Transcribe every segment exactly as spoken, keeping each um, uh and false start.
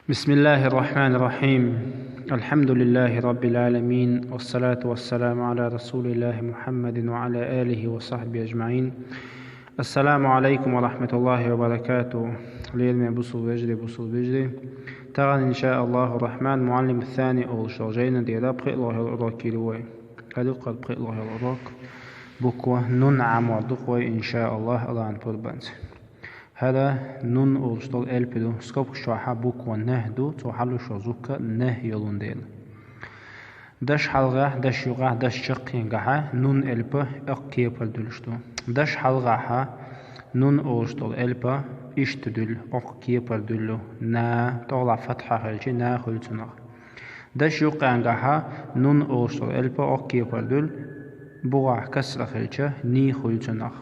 بسم الله الرحمن الرحيم. الحمد لله رب العالمين، والصلاة والسلام على رسول الله محمد وعلى آله وصحبه أجمعين. السلام عليكم ورحمة الله وبركاته. Лераме бусул вежарий, бусул вежарий. Таган, иншааллаху рахман, Муаллим Сани олуш йолу жайна дера пхиъ лоьху урок кийру вай. Кадуккар пхиъ лоьху урок. Буква нун Ӏамор ду вай, иншааллах, алан пурбанца. ХӀара нун олуш долу элп ду. Скобкаш чохьа буква н ду, цо хьалуш йолу зукка н йолун дела. Даш хьалгахь, даш юкъахь, даш чаккхенгахьа нун элп окху кепара дуьллуш ду. Даш хьалгахьа нун олуш долу элп иштта дуьллу, окху кепара дуьллу: на, тӀехула фатхьа хилча, на хуьлу цунах. Даш юккъенгахьа нун олуш долу элп окху кепара дуьллу, бухахь касра хилча, ни хуьлу цунах.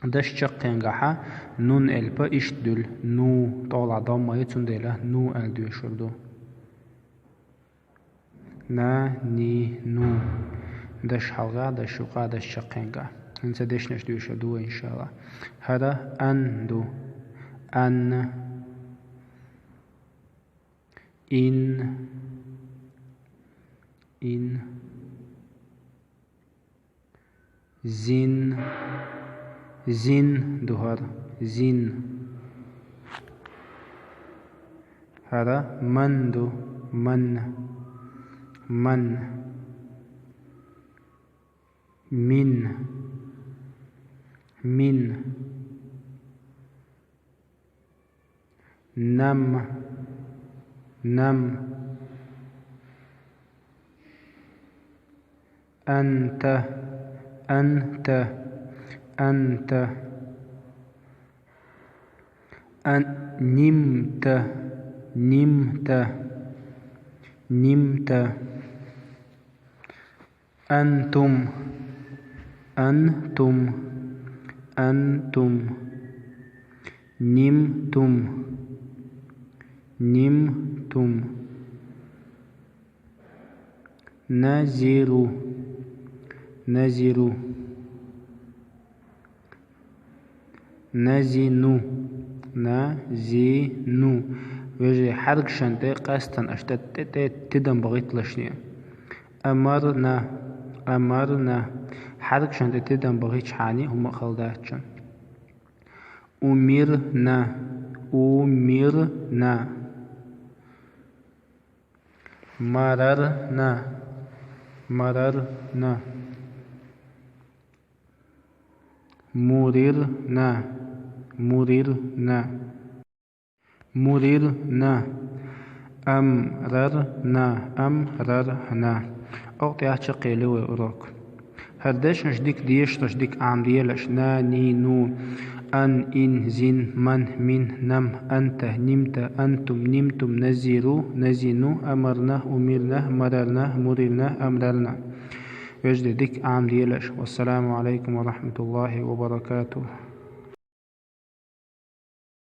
Даш чаккхенгахьа нун элп иштта дуьллу: ну, тӀехула домма ю, цундела ну аьлла доьшур ду. На, ни, ну. Даш хьалха, даш юкъа, даш чаккхенга. ХӀинца дешнаш доьшур ду вай, иншааллах. ХӀара ан ду. Ан. Ин. Ин. Зин. Зин ду хӀара. Зин. ХӀара ман ду. Ман. Ман. Мин. Мин. Нам. Нам. Анта. Анта. Анта. Ан-, нимта. Нимта. Нимта. Антум. Антум. Антум. Нимтум. Нимтум. Назиру. Назиру. Назину. Назину. Вежарий, хьаьркашна тӀе къаьстина аша тӀе, тӀе, тӀе тидам бахийталаш. Амарна. Амарна. Хьаьркашна тӀе тидам бахийчхьана хӀума хала дац шуна. Умирна. Умирна. Марарна. Марарна. Мурирна. Мурирна. Мурирна. Амрарна. Амрарна. Окху тӀехь чекхъели вай урок. ХӀара дешнаш дика дешалаш, дика Ӏамаделаш: на, ни, ну, ан, ин, зин, ман, мин, нам, анта, нимта, антум, нимтум, назиру, назину, амарна, умирна, марарна, мурирна, амрарна. Вежарий, дика Ӏамаделаш. Вассаламу алайкум ва рахматуллахи ва баракатух.